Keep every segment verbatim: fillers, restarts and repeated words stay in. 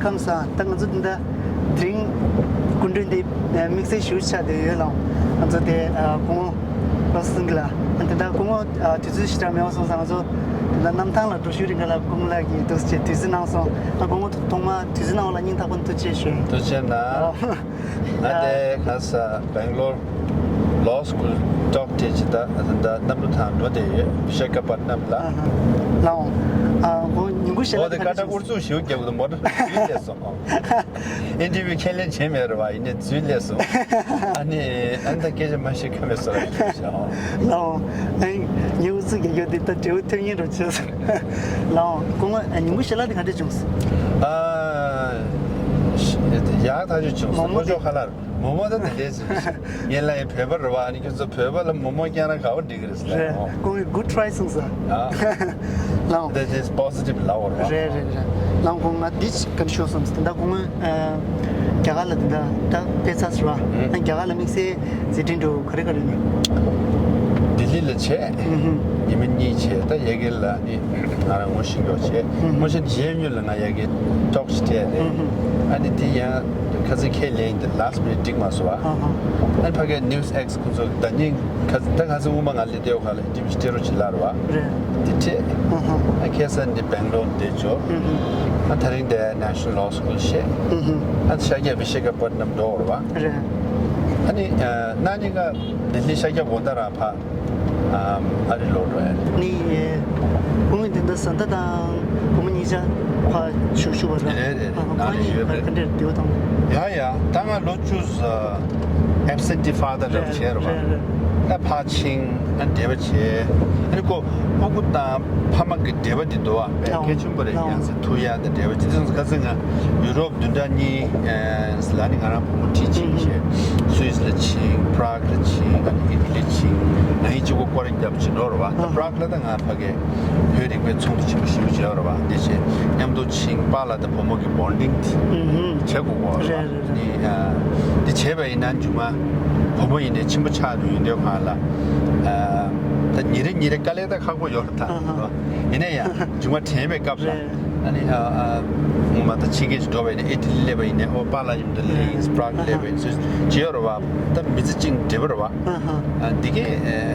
ཁམས་བཟང་། ད་ང་ཚོ་འདི་འདྲ་དེ་རིང་སྐུ་མགྲོན་འདི་དམིགས་བསལ་ཞུ་ཆ་དེ་ཡོད་ལ། ང་ཚོ་དེ་སྐུ་ངོ་བློ་བཟང་ལགས། ད་ལྟ་སྐུ་ངོ་དུས་ཚོད་ཞེ་དྲག་མེད་པ་སོང་ཙང་། ང་ཚོ་ད་ལྟ་གནམ་ཐང་ལ་འགྲོ་ཞུ་རིང་ག་ལ་སྐུ་ངོ་ལགས་ཀྱིས་འདུག་སེ་དུས་ཚོད་གནང་སོང་། ཨ་སྐུ་ངོ་ཐོག་མ་དུས་ཚོད་གནང་བ་ལ་སྙིང་ཐག་པ་ནས་ཐུགས་རྗེ་ཆེ་ཞུ། ཐུགས་རྗེ་གནང་། ང་དེ་ཁ་ས་སྦེང་ལོར་ལོ་སི་ཀུལ་ཏོག་དེ་ཅི་ད་ད་གནམ་གྲུ་ཐང་འགྲོ་བསྡད་ཡོད། བི་ཤ་ཁ་པ་ཊ་ནམ་ལ། ལའོ། ཨ་ཁོ་ཉིན་གུང་ཞལ་ལག་དེ་ཁ་ཏ་ཨུ་ཚུགས་ཞིག་རྒྱབ་གི་འདུག་མོ་ཊ་འཛུལ་སླེབས་སོང་། ཨིན་ཊར་བིའུ་ཁས་ལེན་བྱས་མེད་རེད་བ། ཡིན་ནའི་འཛུལ་སླེབས་སོང་། ཨ་ནི་ཨ་ནི་ད་སྐད་ཆ་མ་བཤད་ཁ་མེད་སོ་ར་ཞུ་ཤག་ལའོ། ཨ་ངའི་ཨུ་ཚུགས་རྒྱག་རྒྱུ་དེ་ད་འབྲས་བུ་ཐོན་ཉེན་རོ་བྱས་སོང་། ལའོ། སྐུ་ངོ་ཉིན་གུང་ཞལ་ལག་དེ་ག་འདྲས་བྱུང་སོང་། ཨ་ཡག་ཐག་ཆོད་བྱུང་སོང་། མོ་མོ་ལྷོ་ཕྱོགས་ཁ་ལག་མོ་མོ་ད་དེ་འདྲས་ཟེར། ངས་ལབ་ཡིན་བོད་པ་རེད་བ། ཨ་ནི་ཁྱོད་ཚོ་བོད་པ་ལ་མོ་མོ་སྐྱེས་ན་དགའ་བོ་འགྲིག་གི་རེད་ཟེར། རེད། ཁོང་གིས་good try གསུངས་ས། ཨ། ལའོ། That is positive ལབ་པ་རེད་བ། རེད་རེད་རེད། ལའོ་ཁོང་ང་འདི་ག་རེ་ཤོད་བསམ་སོང་། ད་ལྟ་ཁོང་རྒྱ་གར་ལ་དེ་འདྲ་ད་ཕེབས་ཚར་ཟེར་བ། ཨ་རྒྱ་གར་ལ་དམིགས་བསལ་མཛད་འཕྲིན་འགྲོ་ག་རེ་ག་རེ་ནི། ལྡི་ལི་ལ་བྱས། ཨུ་ཧུ། ཉི་མ་གཉིས་བྱས། ད་ཡ་གི་ལ་ནི་ང་རང་ངོ་ཤེས་མཁན་བྱས། ཨུ་ཧུ། ངོ་ཤེས་ཇེ་ཨེམ་ཡུ་ལ་ང་ཡ་གི་ཏོག་ཞིག་སྤྲད་རེད། ཨུ་ཧུ། ཨ་ནི་དེ་ཡང་ཁ་སང་ཁས་ལེན་དེ་ལཱ་སི་མི་ནིཊ་འགྲིག་མ་སོང་བ། ཨ་ཧ། ཨ་ནི་ཕ་གིའི་ནིའུ་སི་ཨེག་སི་ཁོང་ཚོ་ད་ནི་ཁ་ད་ཁ་སང་དབུ་མ་ང་ལས་དེ་བ་ཁ་ལ་ཨིན་ཊར་བིའུ་སྤྲད་རོགས་བྱེད་ལབ་རེད་བ། རེད། དེ་སྤྲད། ཨ་ཧ། ཨ་ཁ་སང་འདི་སྦེང་ལོར་བསྡད་ཆོག་ཨུ་ཧུ། ཨ་ད་རིང་དེ་ནེ་ཤ་ནལ་ལོ་སི་ཀུལ་བཤད། ཨུ་ཧུ། ཨ་ཤར་རྒྱག་བི་ཤ་ཁ་པ་ཊ་ནམ་འགྲོ་བ་རེད་བ། རེད། ཨ་ནི་ཨ་གནངས་ཉིན་ཀ་ལྡི་ལི་ཤར་རྒྱག་དགོང་དག་རང་ཕ། ཨ་རི་ལོག་འགྲོ་ཡ་རེད། ནི་ཁོང་གི་འདི་འདྲ་བཟའ་ཟླ་དང་བུ་མོ་གཉིས་ཆ་ཕར་བཞུགས་བཞུགས་པ་རེད། རེད་རེད། ཨ་ཁོང་གཉིས་ནང་ལ་ཡོད་རེད། ག་འདྲ་འདྲ་བོ་དང་། ཡ་ཡ། ད་ང་ལོ་བཅུ་ཨེབ་སེན་ཊི་ཕ་ཐར་རེད་བྱས་རེད་བ། རེད་རེད། ཨ་ཕར་ཕྱིན་ཨ་འབྲེལ་བ་བྱས། ཨ་ནི་ཁོ་ཕྲུ་གུ་དང་ཕ་མ་གི་འབྲེལ་བ་འདི་འདུག་བ། ལའོ། གལ་ཆེན་པོ་རེད། ལའོ། ཡང་སེ་ཐུག་ཡ་དང་འབྲེལ་བ་ཇི་ཙམ་ཁ་སང་ང་ཡུ་རོབ་བདུན་ཕྲག་གཉིས་ལ་ནི་ང་རང་བུ་མོ་ཁྲིད་ཕྱིན་བྱས། སུད་སི་ལ་ཕྱིན། པ་རག་ལ་ཕྱིན། ཨ་ནི་ཨི་ཊ་ལི་ཕྱིན། ང་ཡི་གཅིག་པོ་སྐོར་ར་རྒྱབ་ཕྱིན་འགྲོ་རེད་བ། ད་པ་རག་ལ་ད་ང་ཕ་གིའི་བོད་རིག་པའི་ཚོགས་འདུ་ཆེན་པོ་ཞེ་པོ་ཅིག་ཡོད་རེད་བ། འདི་བྱས་མཉམ་དུ་ཕྱིན། པཱ་ལགས་དང་བུ་མོ་གི་བོན་ཌིང་དེ་བྱེད་དགོས་གོ་རེད་བ། རེད་རེད་རེད། ནི་ཨ་འདི་བྱས་པ་ཡིན་ན་མཇུག་མ་བུ་མོ་ཡིན་ནའི་ཆེན་པོ་ཆགས་འགྲོ་ཡིན་དུས་སྒང་ལ། ཨ་ད་ཉིན་རེ་ཉིན་རེ་དཀའ་ལས་ད་ཁག་པོ་ཡོད་རེད་ད། ཨ་ཧ། ཡིན་ན་ཡང་མཇུག་མ་དྲན་པའི་སྐབས་ལ། རེད། ཨ་ནི་ཨ་ཨ་ངོ་མ་ད་ཕྱི་རྒྱལ་ཅིག་འགྲོ་བ་ཡིན་ན་ཨི་ཊ་ལི་སླེབས་པ་ཡིན་ན་ཨོ་པཱ་ལགས་ཡུལ་དུ་སླེབས་ཡིན། པ་རག་སླེབས་པ་ཡིན་ཟེར་ཅི་ཡོད་རེད་བ། ད་མི་ཚེ་གཅིག་འབྲེལ་བ་རེད་བ། ཨ་ཧ། ཨ་འདི་གས་ཨེ་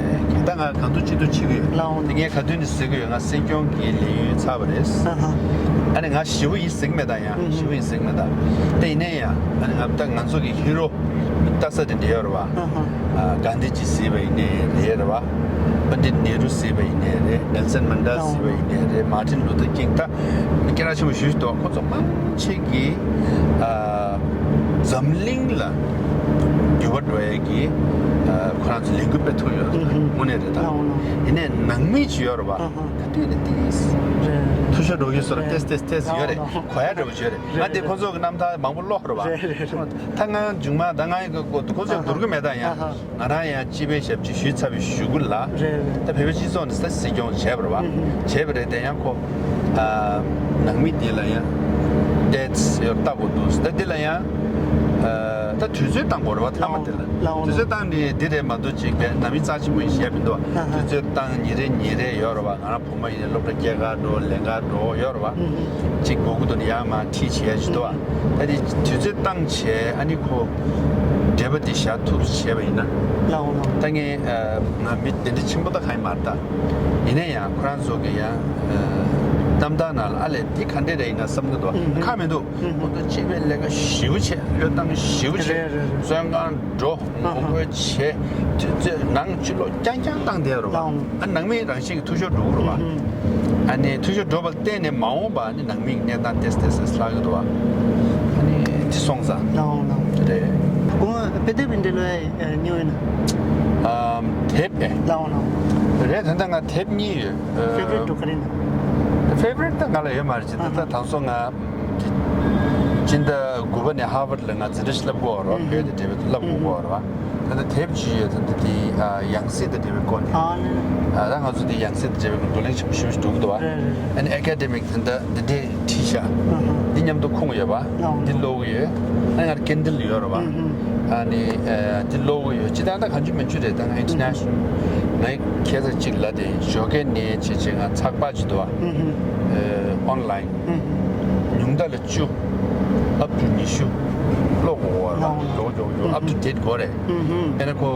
ད་ང་གང་ཐུབ་ཅི་ཐུབ་བྱེད་ཀྱི་ཡོད། ལའོ་ལའོ། ད་ངས་ག་དུས་ནས་ཟེར་གྱི་ཡོད། ང་སྲིད་སྐྱོང་གི་ལས་ཡུན་ཚར་བ་རེད། ཨ་ཧ། ཨ་ནི་ང་ཞེ་པོ་ཡིན་ཟེར་གྱི་མེད་ད། ཡང་ཞེ་པོ་ཡིན་ཟེར་གྱི་མེད་ད། ད་ཡིན་ན་ཡང་ཨ་ནི་ང་ད་ང་ཚོ་གི་ཧི་རོ་ལྟ་ས་དེ་འདྲ་ཡོད་རེད་བ། ཨ་ཧ། ཨ་གྷན་དྷི་ཇི་ཟེར་བ་ཡིན་ནའི་རེད་རེད་བ། པཎ་ཌིད་ནེ་རུ་ཟེར་བ་ཡིན་ནའི་རེད། ནེལ་སན་མན་ཌེ་ལ་ཟེར་བ་ཡིན་ནའི་རེད། མཱར་ཊིན་ལུ་ཐར་ཀིང་། ད་སྐད་གྲགས་ཆེན་པོ་ཞེ་པོ་ཞིག་འདུག་ཁོ་ཚོ་མང་ཆེ་གིས་ཨ་འཛམ་གླིང་ལ་འགྱུར་བ་འགྲོ་ཡས་ཀྱི་ཨ་ཁོ་རང་ཚོ་ལས་འགུལ་སྤེལ་ཐུབ་ཡོད། ཨུ་ཧུ། དངོས་གནས་རེད་ད། ལའོ་ལའོ། ཡིན་ནའི་ནང་མི་ཅིག་ཡོད་རེད་བ། ཨ་ཧ། ག་དུས་ནས་ཏིས་རེད། ཐུ་ཤོ་འགྲོ་གི་སོ་ར། རེད། ཏེས་ཏེས་ཏེས་ཡོད་རེད། ལའོ་ལའོ། གོ་ཡ་འདྲ་བོ་ཅིག་ཡོད་རེད། ང་དེ་ཁོ་ཚོ་གི་རྣམ་ཐར་མང་པོ་ཀློག་རེད་བ། རེད་རེད་རེད། ད་ང་མཇུག་མ་ད་ང་ཡི་གོ་ཁོ་ཚོས་བསྡུར་གི་མེད་ད། ཡང་ང་རང་ཡང་སྤྱི་པའི་ཞབས་ཕྱི་ཞུས་ཚར་བའི་གཞུག་གུ་ལ། རེད་རེད། ད་བོད་པའི་སྤྱི་ཚོགས་ནས་ད་སྲིད་སྐྱོང་བྱས་པ་རེད་བ། ཨུ་ཧུ། བྱས་པ་རེད་དེ། ཡང་ཁོ་ཨ་ནང་མི་འདི་ལ་ཡང་ཏེས་ཡོད་ལྟ་དགོས་འདུག་ད་འདི་ལ་ཡང་ཨ་ད་དུས་ཚོད་བཏང་དགོས་རེད་བ། མཐའ་མ་འདི་ལ། ལའོ་ལའོ། དུས་ཚོད་བཏང་ནས་འདི་རེད་མ་གཏོགས་ཅིག་པའི་ནང་མི་རྩ་ཆེན་པོ་ཡིན་ཞེས་མི་འདུག་ཨ་ཧ། དུས་ཚོད་བཏང་ཉིན་རེ་ཉིན་རེ་ཡོད་རེད་བ། ང་རང་བུ་མོ་ཡིན་ནའི་སློབ་གྲྭ་སྐྱེལ་ག་འགྲོ། ལེན་ག་འགྲོ་ཡོད་རེད་བ། ཨུ་ཧུ། གཅིག་དགོས་ཀྱི་འདུག་ན་ཡར་མར་ཁྲིད་བྱས་ཅིག་འདུག་བ། ཨ་ནི་དུས་ཚོད་བཏང་བྱས་ཨ་ནི་ཁོ་འབྲེལ་བ་འདི་བཞག་ཐུབ་བྱས་པ་ཡིན་ན། ལའོ་ལའོ། ད་ངས་ཨ་ང་མི་དེ་འདྲ་ཆེན་པོ་ད་གང་ཡིན་མ་རེད་ད། ཡིན་ན་ཡང་ཁོ་རང་ཚོ་གི་ཡང་ཨ་རྣམ་ཐར་ནང་ལ་ཨ་ལས་འདི་ག་འདྲས་རེད་ཡིན་ན་བསམ་གྱི་འདུག་ཨུ་ཧུ། ཁག་མི་འདུག་ཨུ་ཧུ། ཁོ་ཚོ་སྤྱི་པའི་ལས་ཀ་ཞེ་པོ་བྱས། གཡོ་སྟངས་ཞེ་པོ་བྱས། རེད་རེད་རེད། བཙོན་ཁང་འགྲོ། ངོ་རྒོལ་བྱས། དུས་ཚོད་ནང་ཕྱི་ལོགས་རྐྱང་རྐྱང་བཏང་བསྡད་རེད་བ། ལའོ། ཨ་ནང་མིའི་རང་བཞིན་གྱི་འཐུས་ཤོར་འགྲོ་གི་རེད་བ། ཨ་ནི་འཐུས་ཤོར་འགྲོ་བ་ལ་བརྟེན་ནས་མ་འོངས་པ་ནི་ནང་མིའི་གནས་སྟངས་ཏེས་ཏེས་ལྷག་གི་འདུག་བ། ཨ་ནི་དེ་སོང་ཙང་། ལའོ་ལའོ། རེད། ཁོང་དཔེ་དེབ་འདི་ལོས་ཉོས་ཡོད་ན། ཨམ་དེབ་ཨེ། ལའོ་ལའོ། རེད། ད་ལྟ་ང་དེབ་གཉིས་ཡོད། ཕེ་ཝ་རི་ཊི་འདྲ་བོ་ག་རེ་ཡིན་ན། ཕེ་ཝ་རི་ཊི་ད་ང་ལ་ཡོད་མ་རེད། ཅི་ད་ལྟ་དང་སོ་ང་སྤྱི་ཟླ་དགུ་པ་ནས་ཧར་ཝར་ཌི་ལ་ང་འཛིན་གྲྭ་ཞིག་བསླབ་དགོས་རེད་བ། བོད་དང་འབྲེལ་བའི་བསླབ་དགོས་རེད་བ། ད་ལྟ་དེབ་ཅིག་ཡོད། ད་ལྟ་དེ་ཨ་ཡང་སྲིད་དང་འབྲེལ་བའི་སྐོར་ནས། ཨ་ནི། ཨ་ད་ང་ཚོ་དེ་ཡང་སྲིད་དང་འབྲེལ་བའི་བགྲོ་གླེང་ཆེན་པོ་ཞེ་པོ་ཞིག་འགྲོ་གི་འདུག་བ། རེད་རེད། ཨ་ནི་ཨེ་ཀ་ཌེ་མིག་དེ་འདྲ་འདི་འདྲས་ཁྲིད་ཤག་འདི་མཉམ་དུ་ཁུངས་ཡོད་པ། འདི་ཀློག་གི་ཡོད། ཨ་ནི་ང་ལ་ཀིན་ཌལ་ཡོད་རེད་བ། ཨ་ནི་ཨ་འདི་ཀློག་གི་ཡོད། སྤྱིར་བཏང་ད་གང་བྱུང་མང་བྱུང་རེད། ད་ང་ཨིན་ཊར་ནེ་ཤ་ནལ་ངའི་ཁ་སང་གཅིག་ལབ་དེ་ཞོགས་ཀས་ནས་བྱས་བྱས་ང་ཚགས་པར་ཅིག་འདུག་བ། ཨོན་ལ་ཡིན། ཉུང་ ད་ལ་བཅུ། up to ཉི་ཤུ། ཀློག་དགོས་པ་རེད་པ། ལའོ་ལའོ། མགྱོགས་མགྱོགས་མགྱོགས། up to date དགོས་རེད། ཨུ་ཧུམ། དཔེར་ན་ཁོ།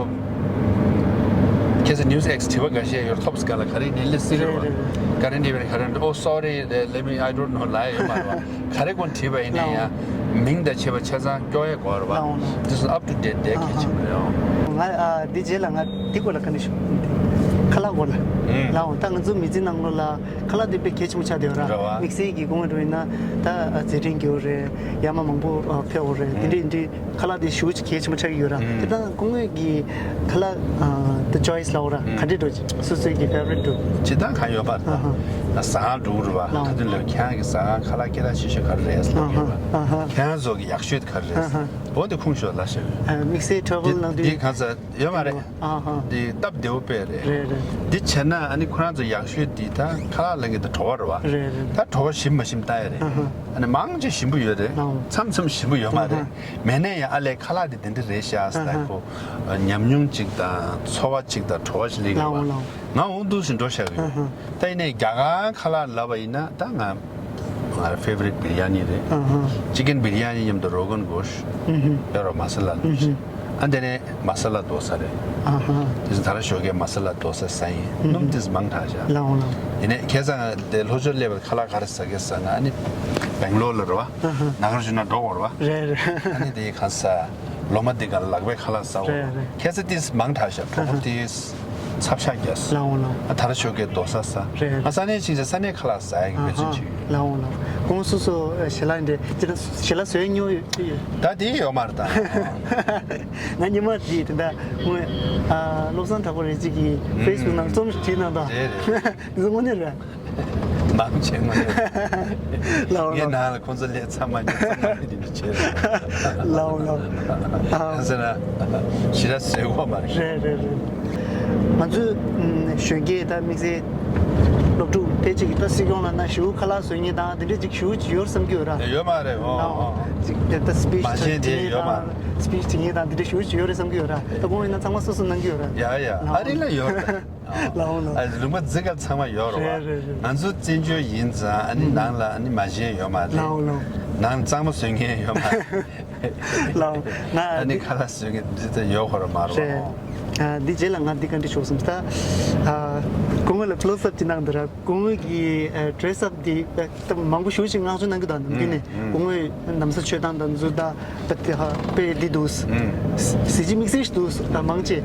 ཁ་སང་news X དྲི་བ་འགའ་ཤས་ཡོད་ཐོབ་སྐབས་ལ། ག་རེ་ནི་ལི་སི་རེད་པ། རེད་རེད། ག་རེ་ནི་བེར། ག་རེ་ནི། oh sorry, let me, I don't know ལབ་ཡ་ཡོད་མ་རེད་པ། ག་རེ་ཁོ་དྲིས་པ་ཡིན་ན་ཡང་མིང་དང་བྱས་པ་ཆ་ཚང་སྐྱོར་ཡ་དགོས་རེད་པ། ལའོ་ལའོ། དེ་ཚོ་up to date དེ་གལ་ཆེན་པོ་རེད། ང་ཨ་འདི་རྗེས་ལ་ང་འདི་སྐོར་ལ་བཀའ་འདྲི་ཞུ། ཁ་ལག་སྐོར་ལ། ཨུ། ལའོ། ད་ང་ཚོ་མི་ཚེ་ནང་ལོགས་ལ་ཁ་ལག་དེ་དཔེ་གལ་ཆེན་པོ་ཆགས་བསྡད་ཡོད་ར། རེད་པ། དམིགས་བསལ་གྱི་དགོངས་པ་འགྲོ་ཡིན་ན་ད་མཛད་འཕྲིན་རྒྱག་ཡོད་རེད། ཡར་མར་མང་པོ་ཨ་ཕེབས་ཡོད་རེད། དེ་འདྲས་དེ་འདྲས་ཁ་ལག་དེ་ཞེ་པོ་ཅིག་གལ་ཆེན་པོ་ཆགས་ཀྱི་ཡོད་ར། ཨུ། དེ་དང་སྐུ་ངོ་གི་ཁ་ལག་ཨ་ད་choice ལབ་དགོས་ར། ཨུ། ག་འདྲས་འགྲོ་སོ་སོའི་གི་favourite འདྲ། ཇི་ལྟར་གང་ཡོད་པ་རེད། ཨ་ཧ། ཟ་ཁང་འགྲོ་གི་རེད་པ། ལའོ། ད་དུང་ལབ་ཁྱེད་རང་གི་ཟ་ཁང་ཁ་ལག་སྐད་གྲགས་ཆེ་ཤོས་ག་རེ་རེད་ལབ་ཀྱི་ཡོད་པ། ཨ་ཧ། ཁྱེད་རང་ཚོ་གི་ཡག་ཤོས་དེ་ག་རེ་རེད། ཨ་ཧ། འོ་དེ་ཁུངས་ཤོར་ལབ་ཤེས། ཨ་དམིགས་བསལ་travel གནང་དུས། འདི་གང་ཟག་ཡོད་མ་རེད། ཨ་ཧ། འདི་སྟབས་བདེ་པོ་དཔེ་རེད། རེད་རེད། འདི་བྱས་ན་ཨ་ནི་ཁོ་རང་ཚོ་ཡག་ཤོས་འདི་ད་ཁ་ལག་ལེན་གྱི་ད་བྲོ་བ་རེད་པ། རེད་རེད། ད་བྲོ་བ་ཞིམ་མ་ཞིམ་ལྟ་ཡ་རེད། ཨ་ཧ། ཨ་ནི་མང་ཆེ་ཞིམ་པོ་ཡོད་རེད། ལའོ། མཚམས་མཚམས་ཞིམ་པོ་ཡོད་མ་རེད། ཨ་ཧ། མེད་ནའི་ཡང་ཨ་ལས་ཁ་ལག་འདི་དེ་འདྲ་རེད་ཤག་ཟེར། ཨ་ཧ། ཁོ་ཉམས་མྱོང་གཅིག་དང་ཚོར་བ་གཅིག་དང་བྲོ་བ་ཞིག་སླེབས་ཡོད་པ། ལའོ་ལའོ། ང་འོ་འདུག་སེ་འགྲོ་བཞག་གི་ཡོད། ཨ་ཧ། ད་ཡིན་ནའི་རྒྱ་གར་ཁ་ལག་ལབ་པ་ཡིན་ན་ད་ང་ང་favourite biryani རེད། ཨ་ཧ། chicken biryani མཉམ་དུ་Rogan Gosh ཨུ་ཧུ། ཡོད་རེད་པ། masala ཨུ་ཧུ། ཨ་དེ་ནས་masala dosa རེད། ཨ་ཧ། དེ་ཚོ་ད་ར་ཞོགས་ཀས་masala dosa ཟ་ཡིན། ཨུ་ཧུ། སྣུམ་དེ་ཚོ་མང་དྲགས་ཤག་ལའོ་ལའོ། ཡིན་ནའི་ཁ་སང་དེ་ལྷོ་ཕྱོགས་སླེབས་པར་ཁ་ལག་ག་རེ་ཟ་གི་ཟེར་ན། ཨ་ནི་སྦེང་ལོར་ལ་རེད་པ། ཨ་ཧ། ནཱ་གར་ཇུ་ན་འགྲོ་དགོས་རེད་པ། རེད་རེད། ཨ་ནི་དེ་གང་ཟག་ལོ་མ་འདི་ག་ལག་པས་ཁ་ལག་ཟ་འོ། རེད་རེད། ཁ་སང་དེ་ཚོ་མང་དྲགས་ཤག་གྲོད་ཁོག་དེ་ཚབ་ཤ་རྒྱགས། ལའོ་ལའོ། ཨ་ད་ར་ཞོགས་ཀས་རྡོ་ས་ཟ། རེད། ཨ་ས་གནས་ཕྱིན་ཚེ་ས་གནས་ཁ་ལག་ཟ་ཡ་གི་འབད་བརྩོན་བྱེད་ཀྱི་ཡོད། ལའོ་ལའོ། ཁོང་སོ་སོ་ཞལ་ལག་འདྲ་ཅི་ལ་ཞལ་ལག་བཟོས་མྱོང་ཡོད། ད་དེ་ཡོད་མ་རེད་ད། ང་ཉི་མ་དེ་དེ་འདྲ་ངོས་ཨ་བློ་བཟང་གྲགས་པ་རེད་ཅིག་གིས་ཨུ་Facebook ནང་རྩོམ་བྲིས་གནང་དང་། རེད་རེད། དེ་ཚོ་དངོས་གནས་རེད། མང་ཆེ་མ་རེད། ལའོ་ངའི་ལའོ། ནང་ལ་ཁོང་ཚོ་སླེབས་ཚང་མ་ཉོ་ཚང་མ་རེད་འདི་འདྲ་བྱས་རེད། ལའོ་ལའོ། ཨ་ཟེར་ན་ཞེ་དྲག་བཟོས་གོ་མ་རེད། རེད་རེད་རེད། ང་ཚོས་ཨམ་གཞོན་སྐྱེས་དང་དམིགས་བསལ་སློབ་ཕྲུག་ཕལ་ཆེར་གྱིས་ད་སྲིད་སྐྱོང་ལབ་ན་ཞེ་པོ་ཁ་ལག་བཟོ་མཁན་དང་དེ་འདྲ་ཅིག་ཞེ་པོ་ཅིག་ཡོད་བསམ་གྱི་ཡོད་ར། ཡོད་མ་རེད། ཨོ་ལའོ། ཨོ། ཅིག་དེ་ལྟར་speech མ་བྱན་དེ་བྱེད་ཡོད་མ་མཁན་དང་speech བྱེད་མཁན་དང་དེ་འདྲ་ཞེ་པོ་ཅིག་ཡོད་རེད་བསམ་གྱི་ཡོད་ར། ད་ཁོང་ཡིན་ན་ཚང་མ་སོ་སོ་གནང་གི་ཡོད་ར། ཡ་ཡ། ཨ་རི་ལ་ཡོད་རེད། ལའོ་ལའོ། ཨ་ལུང་པ་འཛི་ག་ཚང་མ་ཡོད་རེད་པ། རེད་རེད་རེད། ང་ཚོ་བཙན་བྱོལ་ཡིན་ཙང་ཨ་ནི་ཨུ་ནང་ལ་ཨ་ནི་མ་བྱན་ཡོད་མ་རེད། ལའོ་ལའོ། ནང་གཙང་མ་བཟོ་མཁན་ཡོད་མ་རེད། ལའོ། ང་ཨ་ནི་འདི་ཁ་ལག་བཟོ་མཁན་འདི་ཚོ་ཡོད་ཁོ་ར་མ་རེད་རེད། པ། ཨ་འདི་རྗེས་ལ་ང་འདི་བཀའ་འདྲི་ཞུ་བསམ་ད། ཨ་སྐུ་ངོ་ལ་philosophy གནང་འདི་ར། སྐུ་ངོ་གི་ཨ་dress up འདི་ད་མང་པོ་ཞེ་པོ་ཅིག་བསྔགས་བརྗོད་གནང་གི་འདུག་ནམ་རྒྱུན་ནས། ཨུ་ཨུ། སྐུ་ངོའི་ན་བཟའ་མཆོད་སྟངས་དང་འཛུལ་ད་ད་དེ་ཧ་དཔེ་འདི་འདུག་ཨུ། གཟི་བརྗིད་དམིགས་བསལ་ཞིག་འདུག་ད་མང་ཆེ།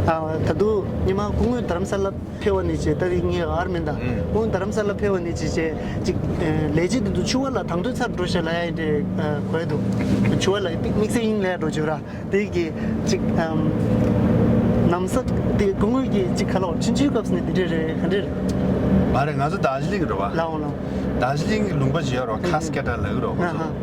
ཨ་ད་དུང་ཉི་མ་སྐུ་ངོ་རྡ་རམ་ས་ལ་ཕེབས་པ་ནས་བྱས། ད་རིང་ངས་ཨར་མིན་ད་ཨུ། སྐུ་ངོ་རྡ་རམ་ས་ལ་ཕེབས་པ་ནས་བྱས་བྱས་ཅིག་ཨ་ལས་བྱེད་འདི་ཚོ་ཕྱུ་པ་ལ་དང་དོད་ཚར་འགྲོ་ཤག་ལབ་ཡ་འདྲ་ཨ་གོ་ཡ་འདུག་ཕྱུ་པ་ལ་དམིགས་བསལ་དབྱིངས་ལས་འགྲོ་བྱོས་ར། དེ་གི་ཅིག་ཨམ་ན་བཟའ་དེ་སྐུ་ངོ་གི་ཅིག་ཁ་ལོ་ཆུང་ཆུང་སྐབས་ནས་དེ་འདྲ་རེད་ག་འདྲ་རེད། མ་རེད། ང་ཚོ་རྡོ་རྗེ་གླིང་རེད་པ། ལའོ་ལའོ། རྡོ་རྗེ་གླིང་གི་ལུང་པ་ཅིག་ཡོད་རེད་པ། ཁ་སྐད་གྲགས་ལབ་ཀྱི་རེད་པ། ཁོ་ཚོ་ཨ་ཧ།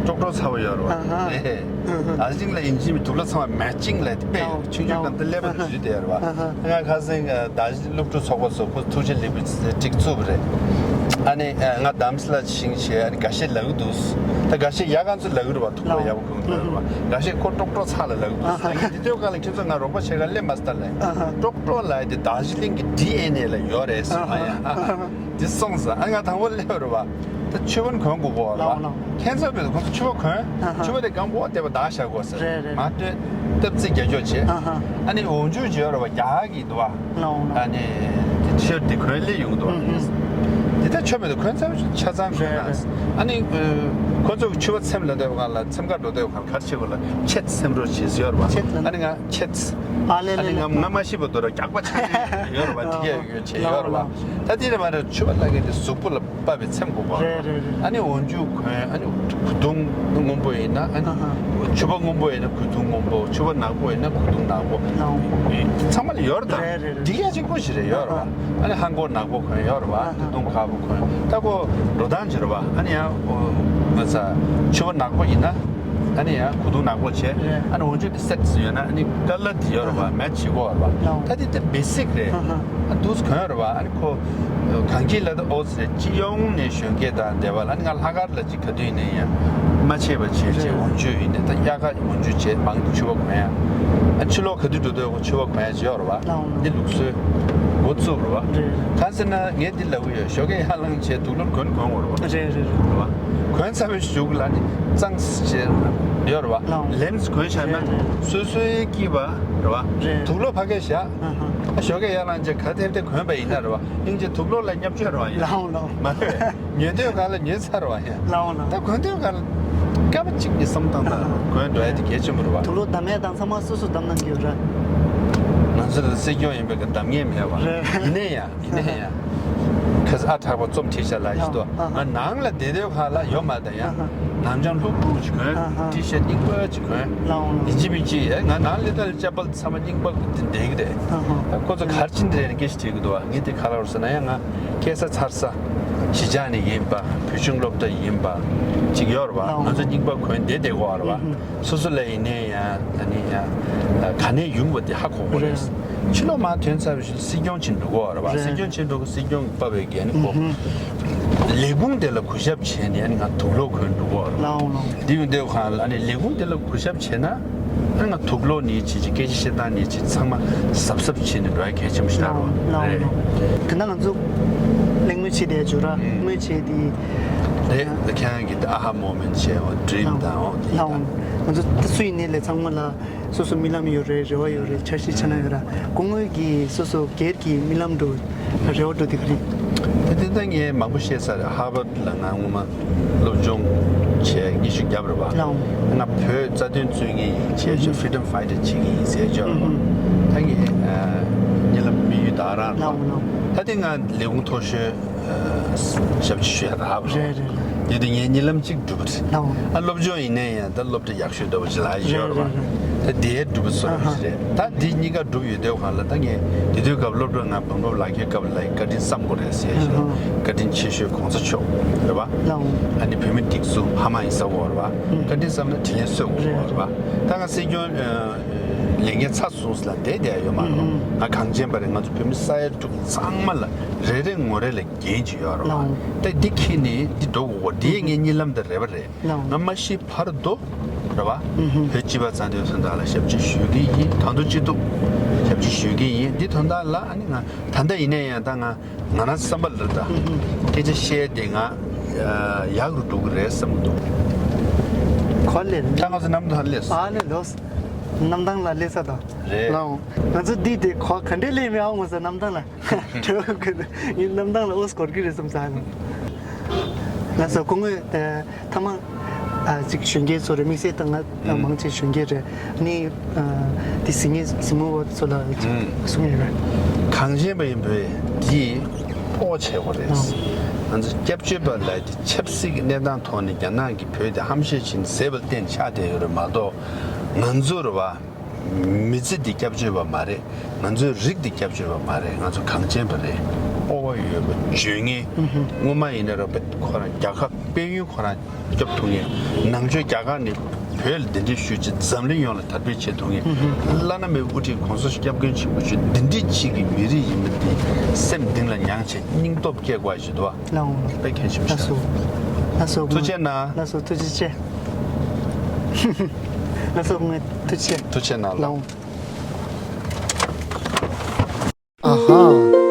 ཀྲོག་ཀྲོག་ཚ་པོ་ཡོད་རེད་པ། ཨ་ཧ། ཨེ་ཧེ། ཨ་ཧ། རྡོ་རྗེ་གླིང་ལ་ཡིན་གཅིག་མིན་དུག་ལོག་ཚང་མ་matching ལབ་དེ་དཔེ་ཡོད། ལའོ་ཆུང་ཆུང་སྐབས་འདི་ཀླད་པ་འདི་བརྒྱུད་བསྡད་ཡོད་རེད་པ། ཨ་ཧ། ང་ཁ་སང་རྡོ་རྗེ་སློབ་ཕྲུག་ཚོགས་པ་ཚོ་ཁོ་ཐུགས་རྗེ་ལེགས་པའི་སྒྲིག་བཙུགས་པ་རེད། ཨ་ནི་ང་རྡ་རམ་ས་ལ་ཕྱིན་བྱས་ཨ་ནི་འགའ་ཤས་ལབ་ཀྱི་འདུག་ད་འགའ་ཤས་ཡ་ག་ཚོ་ལབ་ཀྱི་རེད་པ། ཐུགས་ལ་ཡག་པོ། ཨ་ཧ། འགའ་ཤས་ཁོ་ཀྲོག་ཀྲོག་ཚ་ལ་ལབ་ཀྱི་འདུག་ཨ་ཧ། ད་ངས་འདི་ལྟོས་ག་ལ་ཁྱེད་ཚོ་ང་རོགས་པ་བྱེད་ག་སླེབས་མ་སོང་ད་ལབ། ཨ་ཧ། ཀྲོག་ཀྲོག་ལབ་ཡ་དེ་རྡོ་རྗེ་གླིང་གི་ཌི་ཨེན་ཨེ་ལ་ཡོད་རེད་ཟེར། ཨ་ཧ། ཡ་འདི་སོང་ཟེར། ཨ་ང་དང་པོ་སླེབས་རེད་པ། ད་ཕྱུ་པ་གོན་དགོས་གོ་ལ། ལའོ་ལའོ། ཁྱད་མཚར་བས་ཁོང་ཚོ་ཕྱུ་པ་གོན། ཨ་ཧ། ཕྱུ་པ་དེ་སྒམ་པོ་བལྟས་པ་བདག་བཞག་དགོས་ཟེར། རེད་རེད། མ་ལྟོས་སྟབས་རྩིས་རྒྱག་ཆོག་བྱེད། ཨ་ཧ། ཨ་ནི་འོག་འཇུག་བྱེད་ཡོད་རེད་པ། རྒྱ་གར་གྱི་འདུག་པ། ལའོ་ལའོ། ཨ་ནི་ཤར་དེ་གོན་སླེབས་ཡོང་གི་འདུག་པ། ཨུ་ཧུ། དེ་ལྟར་ཆོ་མེད་དུ་གོན་ཚར་ཆ་ཚང་གོན་རེད་ན། རེད། ཨ་ནི་ཁོ་ཚོ་གི་ཕྱུ་པ་ཚེམ་ལ་འདོད་པ་ག་ལ་འཚེམ་ཁ་འགྲོ་འདོད་པ་ག་ལ་ག་རེ་བྱེད་དགོས་ལ་ཆེད་འཚེམ་རོགས་བྱེད་ཟེར་ཡོད་རེད་པ། ཆེད་ལ། ཨ་ནི་ང་ཆེད། ཨ་ལེ་ཨ་ནི་ལེ་ང་ལེ། ང་མ་ཤི་བ་དུ་ར་རྒྱག་པ་ཆགས་ཡོད་རེད་པ། འདི་གས་ཡོད་བྱས་ཡོད་རེད་པ། ད་དེ་རེད་མ་རེད། ཕྱུ་པ་ལ་གས་དེ་གཟུགས་པོ་ལ་དཔག་པའི་ཚེམ་དགོས་པ། རེད་རེད་རེད། ཨ་ནི་འོག་འཇུག་གོན། ཨ་ནི་གོས་ཐུང་སྔོན་པོ་ཡིན་ན་ཨ་ནི། ཨ་ཧ། ཕྱུ་པ་སྔོན་པོ་ཡིན་ན་གོས་ཐུང་སྔོན་པོ། ཕྱུ་པ་ནག་པོ་ཡིན་ན་གོས་ཐུང་ནག་པོ། ལའོ། ཚང་མ་ལ་ཡོད་རེད་ད། རེད་རེད་རེད། འདི་གས་གཅིག་པོ་ཞིག་རེད་ཡོད་རེད་པ། ཨ་ཧ། ཨ་ནི་ལྷམ་གོག་ནག་པོ་གོན་ཡོད་རེད་པ། ཨ་ཧ། གོས་ཐུང་དཀར་པོ་གོན། ད་ཁོ་འགྲོ་སྟངས་ཅིག་རེད་པ། ཨ་ནི་ཡང་ང་ཚ་ཕྱུ་པ་ནག་པོ་ཡིན་ན། ཨ་ནི་ཡང་གོས་ཐུང་ནག་པོ་བྱས། རེད། ཨ་ནི་འོག་འཇུག་དེ་སེཊ་ཡོད་ན་ཨ་ནི་ཀ་ལར་དེ་ཡོད་རེད་པ། ཨ་ཧ། མེ་ཆི་བྱེད་དགོས་རེད་པ། ལའོ། ད་དེ་དེ་བེ་སིག་རེད། ཨ་ཧ། ཨ་འདུག་སེ་གོན་རེད་པ། ཨ་ནི་ཁོ་གངས་སྐྱིད་ལ་ད་ཨོ་ཙི་རེད། སྤྱི་ཡོངས་ནས་གཞོན་སྐྱེས་དང་འབྲེལ་བ་ལ། ཨ་ནི་ང་ལྷག་དཀར་ལ་ཅིག་ག་དུས་ཡིན་ན་ཡང་མ་ཆད་པ་བྱས་བྱས། རེད། འོག་འཇུག་ཡིན་ན་ད་དབྱར་ཁ་འོག་འཇུག་བྱས་མང་དུ་ཕྱུ་པ་གོན་ཡ། ཨ་ཕྱི་ལོགས་ག་དུས་འགྲོ་འདོད་ཁོ་ཕྱུ་པ་གོན་ཡ་ཅིག་ཡོད་རེད་པ། ལའོ། འདི་ལུགས་སྲོལ་འགོ་བཙུགས་རེད་པ། རེད། གང་ཟེར་ན་ངས་འདི་ལབ་ཀྱི་ཡོད། ཞོགས་ཀས་ཡར་ལངས་བྱས་དུག་ལོག་གོན་གོན་དགོས་རེད་པ། རེད་རེད་རེད། རེད་པ། གོན་ཚར་བའི་གཞུག་ལ་ནི་གཙང་སེ་བྱས་ཡོད་རེད་བ། ལའོ། ལེམས་གོན་བཞག་ན་རེད་རེད། སོ་སོའི་སྐྱིད་པ་རེད་བ། རེད། དུག་ལོག་ཕ་གིར་བཞག་རེད། ཨ་ཞོགས་ཀས་ཡར་ལངས་རྗེས་ག་དེབ་དེ་གོན་པ་ཡིན་ན་རེད་བ། སྙིང་རྗེ་དུག་ལོག་ལ་བརྙས་བཅོས་རེད་བ་ཡིན། ལའོ་ལའོ། མ་རེད། ཉོ་དུས་ག་ལ་ཉོས་ཚར་རེད་བ་ཡིན། ལའོ་ལའོ། ད་གོན་དུས་ག་ལ་སྐར་མ་གཅིག་གཉིས་བསམ་བཏང་ན་གོན་འགྲོ་ཡ་དེ་གལ་ཆེན་པོ་རེད་བ། དུག་ལོག་བསྡམ་ཡ་དང་ཚང་མ་སོ་སོ་བསྡམ་གནང་གི་ཡོད་རེད། ང་ཚོ་ལ་སྲིད་སྐྱོང་ཡིན་པའི་གི་བསྡམ་མཁན་མེད་བ། རེད། ཡིན་ནའི་ཡང་། ཡིན་ནའི་ཡང་། ཁ་ས་ཨ་དྲག་པ་རྩོམ་བྲིས་བཞག་ལ་ཡིན་ཏོ། ཨ་ང་ནང་ལ་བསྡད་དུས་ཁ་ལ་ཡོད་མ་ད་ཡང་། ནམ་བྱང་ལྷུག་ལྷུག་ཅིག་གོན། ཨ་ཧ། ཊི་ཤར་རྙིང་པ་ཅིག་གོན། ལའོ་ལའོ། ཡིན་གཅིག་མིན་གཅིག་ཡ་ང་ནང་ལ་ད་ལ་ཅ་པལ་ཚང་མ་རྙིང་པ་དེ་འདྲ་གི་རེད། ཨ་ཧ། ཁོ་ཚོ་ག་རེ་བྱེད་འདྲ་རེ་སྐད་ཆ་དྲིས་གི་འདུག་བ། ངས་དེ་ག་ལ་རེད་ཟེར་ན་ཡང་ང་སྐྱེས་ས་འཚར་ས་གཞིས་ཆགས་ནས་ཡིན་པ། བོད་གཞུང་སློབ་གྲྭ་ཡིན་པ་ཅིག་ཡོད་རེད་བ། ལའོ། ང་ཚོ་རྙིང་པ་གོན་བསྡད་བསྡད་ཀྱི་ཡོད་རེད་བ། ཨ་ཧ། སོ་སོ་ལ་ཡིན་ནའི་ཡང་ད་ནི་ཡང་ག་ནས་ཡོང་བ་དེ་ཧ་གོ་དགོས་རེད། རེད། ཕྱི་ལོགས་མར་ཐོན་ཚར་བའི་ཤུལ་སྲིད་སྐྱོང་ཕྱིན་འགྲོ་གི་ཡོད་རེད་བ། རེད། སྲིད་སྐྱོང་ཕྱིན་འགྲོ་གི། སྲིད་སྐྱོང་གིས་པ་བའི་འགན་ཁོ་ལས་ཁུངས་དེ་ལ་གུས་ཞབས་བྱས་ནས་ཨ་ནི་ང་དུག་ལོག་གོན་འགྲོ་གི་ཡོད་རེད་བ། ལའོ་ལའོ། འདི་ཡོང་དུས་ཁ་ལ་ཨ་ནི་ལས་ཁུངས་དེ་ལ་གུས་ཞབས་བྱས་ན་ཨ་ནི་ང་དུག་ལོག་ནས་བྱས་ཀྱི་སྐད་ཆ་བཤད་སྟངས་ནས་བྱས་ཚང་མ་གཟབ་གཟབ་བྱས་ནས་འགྲོ་ཡ་གལ་ཆེན་པོ་ཞིག་རེད་བ། ལའོ་ལའོ། རེད། དེ་ན་ང་ཚོ་གླེང་མོལ་བྱེད་བསྡད་ཡོད་ར། ཨུམ། གླེང་མོལ་བྱས་དེ། རེད། ཁྱེད་རང་གི་ཨ་ཧ་མོ་མེན་ཊི་བྱས་པ། ཌི་རིམ་དང་འོ་དེ་ལའོ། ཡིན་ད། ང་ཚོ་ད་སུ་ཡིན་ནའི་ལས་ཚང་མ་ལ་སོ་སོ་རྨི་ལམ་ཡོད་རེད། རེ་བ་ཡོད་རེད། འཆར་གཞི་ཆ་ན་ཡོད་ར། སྐུ་ངོ་གིས་སོ་སོ་སྒེར་གྱི་རྨི་ལམ་འདྲ་བོ་རེ་བ་འདྲ་བོ་དེ་ག་རེ། དེ་དེ་ད་ངས་མང་པོ་བཤད་ཚར་རེད། ཧར་ཝརཌ་ལ་ང་སྔོན་མ་སློབ་སྦྱོང་བྱས་ཉི་ཤུ་བརྒྱབ་རེད་བ། ལའོ། ང་བོད་རྩ་དོན་རྩོད་མཁན་ཡིན་བྱས་ཆོག་ཧུམ། ཧུམ། ཕི་རི་ཌམ་ཕའི་ཊར་བྱེད་ཀྱི་ཡིན་ཟེར་ཆོག་རེད་བ། ཧུམ། ཧུམ། ད་ངས་རྨི་ལམ་དམིགས་ཡུལ་ད་རང་རེད་བ། ལའོ་ལའོ། ད་དེ་ང་ལས་ཁུངས་མཐོ་ཤོས་ཞབས་ཕྱི་ཞུ་ཡ་རག་རེད། རེད་རེད། དེ་དུས་ངའི་རྨི་ལམ་གཅིག་འགྲུབ་རེད། ལའོ། ཨ་སློབ་སྦྱོང་ཡིན་ནའི་ཡང་ད་སློབ་གྲྭ་ཡག་ཤོས་འདྲ་བོ་ཅིག་ལ་ཡོད་རེད་བ། རེད་རེད། ད་དེའི་འགྲུབ་པ་ཚོ་ར་ཨ་ཧ། རེད། ད་དེ་གཉིས་ཀ་འགྲུབ་ཡོད་དུས་སྒང་ལ་ད་ངས་དེ་དུས་སྐབས་སློབ་གྲྭ་ང་འབུམ་རམས་ལག་འཁྱེར་སྐབས་ལ་བཀའ་དྲིན་བསམ་དགོས་རེད་ཟེར་ཞིང་། ཨ་ཧ། བཀའ་དྲིན་ཆེ་ཤོས་གོང་ས་མཆོག་རེད་བ། ལའོ། ཨ་ནི་བོད་མི་སྒྲིག་འཛུགས་ཕ་མ་ཡིན་ས་གོ་རེད་བ། ཨ་ཧ། བཀའ་དྲིན་བསམ་ན་དྲིན་ལན་གསོས་དགོས་རེད་བ། རེད། ད་ང་སྲིད་སྐྱོང་ལས་འགན་ཚར་སོང་ལ་བསྡད་བསྡད་ཡོད་མ་རེད། ཨ་ཧ། ང་གངས་ཅན་པ་རེད། ང་ཚོ་བོད་མི་ས་ཡ་དྲུག་ཚང་མ་ལ་རེ་རེ་ངོ་རེ་ལ་འགན་ཅིག་ཡོད་རེད་བ། ལའོ། ད་འདི་འཁྱེར་ནས་འདི་འགྲོ་དགོས། འདི་ངའི་རྨི་ལམ་དང་རེ་བ་རེད། ལའོ། ང་མ་ཤི་བར་དུ་རེད་བ། ཨུ་ཧུ། བོད་སྤྱི་པ་རྩ་དོན་དོན་དག་ལ་ཞབས་ཕྱི་ཞུ་གི་ཡིན། གང་ཐུབ་ཅི་ཐུབ་ཞབས་ཕྱི་ཞུ་གི་ཡིན། འདི་དོན་དག་ལ་ཨ་ནི་ང་ད་ལྟ་ཡིན་ན་ཡང་ད་ང་ང་རང་བསམ་པ་ལ་ད་ཨུ་ཧུ། སྐད་ཆ་བཤད་དེ་ང་ཡག་རུ་འགྲོ་གི་རེད་བསམ་གི་འདུག་ག་ལེ། ད་ང་ཚོ་གནམ་ཐང་སླེབས་སོང་། ཨ་ལེ་ལོས། གནམ་ཐང་ལ་སླེབས་ས་དང་། རེད། ལའོ། ང་ཚོ་འདི་དེ་ག་ག་འདྲས་སླེབས་མེད་ཨ་ངོ་ས་གནམ་ཐང་ལ། གྲོད་ཁོལ་ངས་གནམ་ཐང་ལ་ཨོ་སྐོར་གྱི་རེད་བསམ་ས་ནི། ལགས་སོ། སྐུ་ངོ་ད་ཐ་མ་ཨ་ཅིག་གཞོན་སྐྱེས་ཚོ་རེད། དམིགས་བསལ་ད་ང་ཨུམ། མང་ཆེ་གཞོན་སྐྱེས་རེད། ནི་ཨ་དེ་གཟིགས་མཁན་གཟིགས་མོ་བ་ཚོ་ལ་ཅིག་ཨུམ། གསུང་ཡོད་རེད། གངས་ཅན་པ་ཡིན་པས་དེ་སྤོབས་པ་བྱེད་དགོས་རེད། ཨུམ། ང་ཚོ་སྐྱབས་བཅོལ་བ་ལ་དེ་ཆབ་སྲིད་ཀྱི་གནས་སྟངས་ཐོག་ནས་རྒྱ་ནག་གིས་བོད་དེ་ཧམ་བཤད་བྱས་ནས་བཟས་པ་ལ་བརྟེན་ཆགས་བསྡད་ཡོད་རེད་མ་གཏོགས། ང་ཚོ་རེད་བ། མི་ཚེ་འདི་སྐྱབས་བཅོལ་བ་མ་རེད། ང་ཚོའི་རིགས་འདི་སྐྱབས་བཅོལ་བ་མ་རེད། ང་ཚོ་གངས་ཅན་པ་རེད། སྤོབས་པ་ཡོད་པ་བརྗོད་མཁན། ཨུ་ཧུ། སྔོན་མ་ཡིན་ན་རེད་བ། ཁོ་རང་རྒྱལ་ཁབ་དཔལ་ཡོན་ཁོ་རང་སྐྱོབ་ཐུབ་མཁན། ནང་ཆོས་རྒྱ་གར་ནས་བོད་ལ་གདན་འདྲེན་ཞུས་བྱས་འཛམ་གླིང་ཡོངས་ལ་དར་སྤེལ་བྱེད་ཐུབ་མཁན། ཨུ་ཧུ། བླ་ན་མེད་པའི་དབུ་ཁྲིད་གོང་ས་སྐྱབས་མགོན་ཆེན་པོ་མཆོག་འདི་འདྲའི་ཅིག་གི་མི་རིགས་ཡིན་པ་འདི་སེམས་གཏིང་ལ་མྱངས་བྱས་སྙིང་སྟོབས་སྐྱེ་དགོས་ཞིག་འདུག་བ། ལགས་འོང་། དཔེ་གལ་ཆེན་པོ་ཞིག་རེད། ལགས་སོ། ཐུགས་རྗེ་གནང་། ལགས་སོ། ཐུགས་རྗེ་ཆེ། ལགས་སོ། ངས་ཐུགས་རྗེ་ཆེ། ཐུགས་རྗེ་གནང་། ལགས་འོང་། ཨ་ཧ།